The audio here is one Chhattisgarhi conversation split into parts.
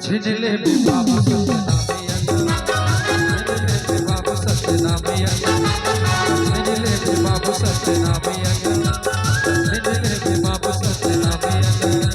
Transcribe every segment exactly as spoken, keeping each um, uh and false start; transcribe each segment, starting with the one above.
छीन ले बे बाबू सतनाम अकन, छीन ले बे बाबू सतनाम अकन, छीन ले बे बाबू सतनाम अकन, छीन ले बे बाबू सतनाम अकन।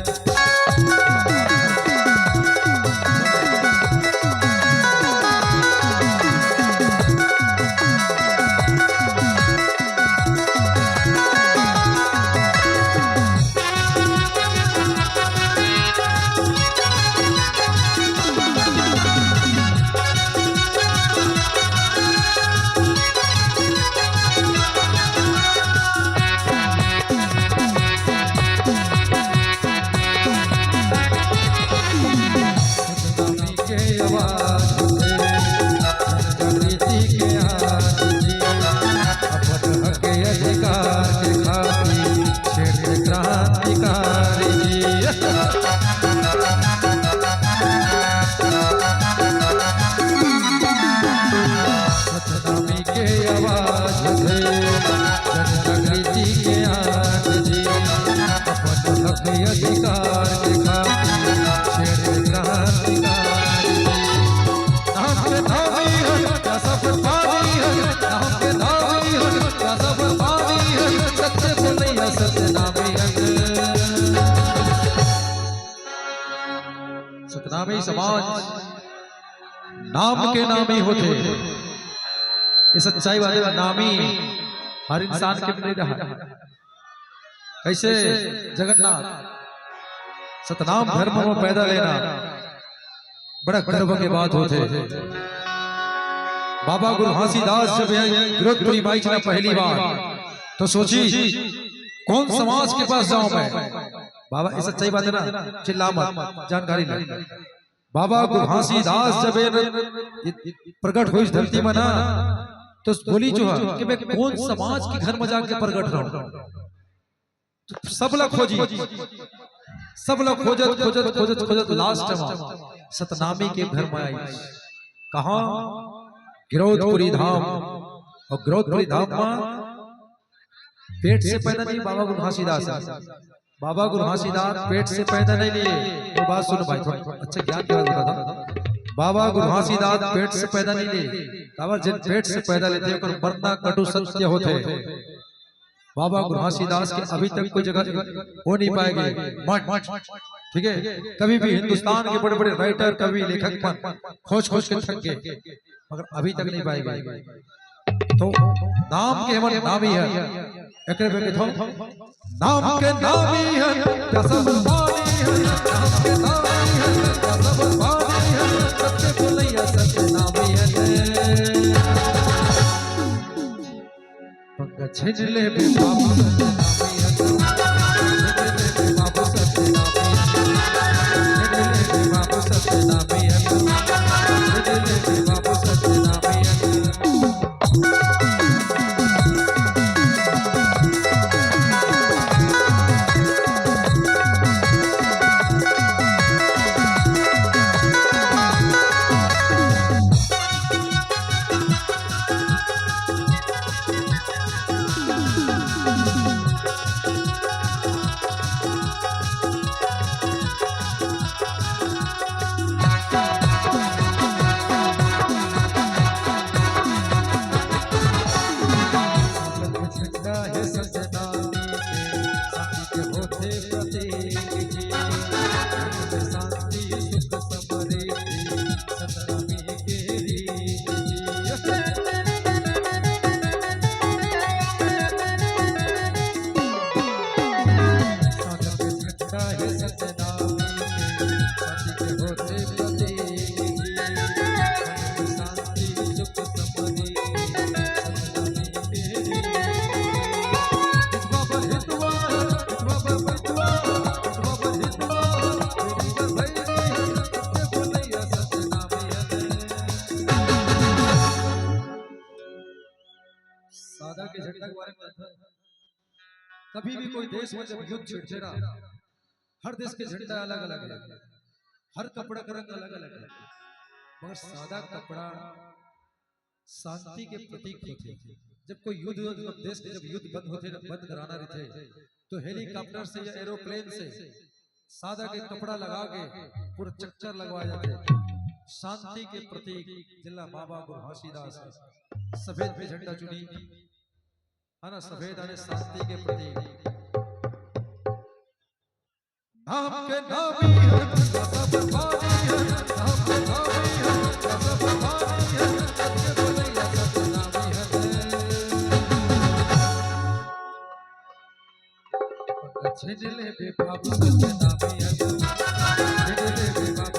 सतनामी के आवाज उठे, जनजागृति के आज जी, अपन हक के अधिकार के खातिर छेड़ क्रांतिकारी जी। सतनामी के आवाज उठे, जनजागृति के आज जी, अपन हक अधिकार के खातिर छेड़ क्रांतिकारी जी। नाम के नामी है, गजब पानी है, नाम के नामी है, गजब पानी है, सत्य बोलैया सतनामी है। सतनामी समाज नाम के नामी होथे। ये सच्चाई बात हे, नामी हर इंसान के नइ रहय। कइसे जगन्नाथ सतनाम धर्म म पैदा लेना बड़ा गर्व के बात होथे। बाबा गुरु घासीदास जब ये गिरौदपुरी माई चला पहली बार, तो सोची, कौन समाज के पास जाऊं मैं? बाबा, ये सच्चाई बात हे ना, चिल्ला मत, जानकारी ले। बाबा गुरु घासीदास जब ये प्रगट होइस धरती म ना, तो बोली जो है कि मैं कौन समाज के घर म जाके प्रगट रहूं। तो सब ला खोजी, सब ला खोजत, खोजत, खोजत, खोजत last म सतनामी के घर म आई। कहाँ? गिरौदपुरी धाम। अउ गिरौदपुरी धाम म पेट से पैदा नहीं, बाबा गुरु घासीदास। बाबा गुरु घासीदास पेट से पैदा नहीं लिए। वो बात सुनो भाई, थोड़ा अच्छा ज्ञान के बात बता दो। बाबा गुरु घासीदास पेट से पैदा नहीं लिए। काबर जेन पेट से पैदा लेथे, ओकर मरना कटु सत्य होथे। बाबा गुरु घासीदास के अभी तक कोई जगह हो नहीं पाएगी। मठ, ठीक है, कभी भी हिंदुस्तान के बड़े-बड़े writer, कवि, लेखक मन खोज-खोज के थक गए, मगर अभी तक नहीं पाएगी। तो नाम के हमर नामी है, एकरे पे कथो, नाम के नामी है, गजब पानी है, नाम के नामी है, गजब पानी है, सत्य बोलैया सतनामी है। पंगा छीन ले बे बाबू सतनामी अकन, छीन ले बे बाबू सतनामी अकन, छीन ले बे बाबू सतनामी अकन, छीन ले बे बाबू सतनामी अकन। झंडा हे सतनामी के, शांति के होथे प्रतीक जी। शांति सुख समृद्धि सतनामी के रीत जी। सागर के झंडा हे सतनामी के, शांति के होथे प्रतीक जी। शांति सुख समृद्धि सतनामी के रीत। हितवा पर हितवा, हितवा पर हितवा, हितवा पर हितवा, हितवा पर भैया, सत्य बोलैया सतनामी अकन। सागर के झंडा के बारे में कभी भी कोई देश में जब युद्ध छिड़थे ना, हर देश के झंडा अलग-अलग हे, हर कपड़ा का रंग अलग-अलग हे, मगर सादा कपड़ा शांति के प्रतीक होथे। जब कोई युद्ध, जब देश के जब युद्ध बंद होथे ना, बंद कराना रहिथे, तो helicopter से या aeroplane से सादा के कपड़ा लगा के पूरा चक्कर लगवाए जाथे। शांति के प्रतीक जेला बाबा गुरु घासीदास सफेद में झंडा चुनी, है ना, सफेद आने शांति के प्रतीक। नाम के नामी है, गजब भारी है, नाम के नामी है, गजब भारी है, सत्य बोलैया सतनामी है। छिन ले बे बाबू सतनामी है, छिन ले बे बाबू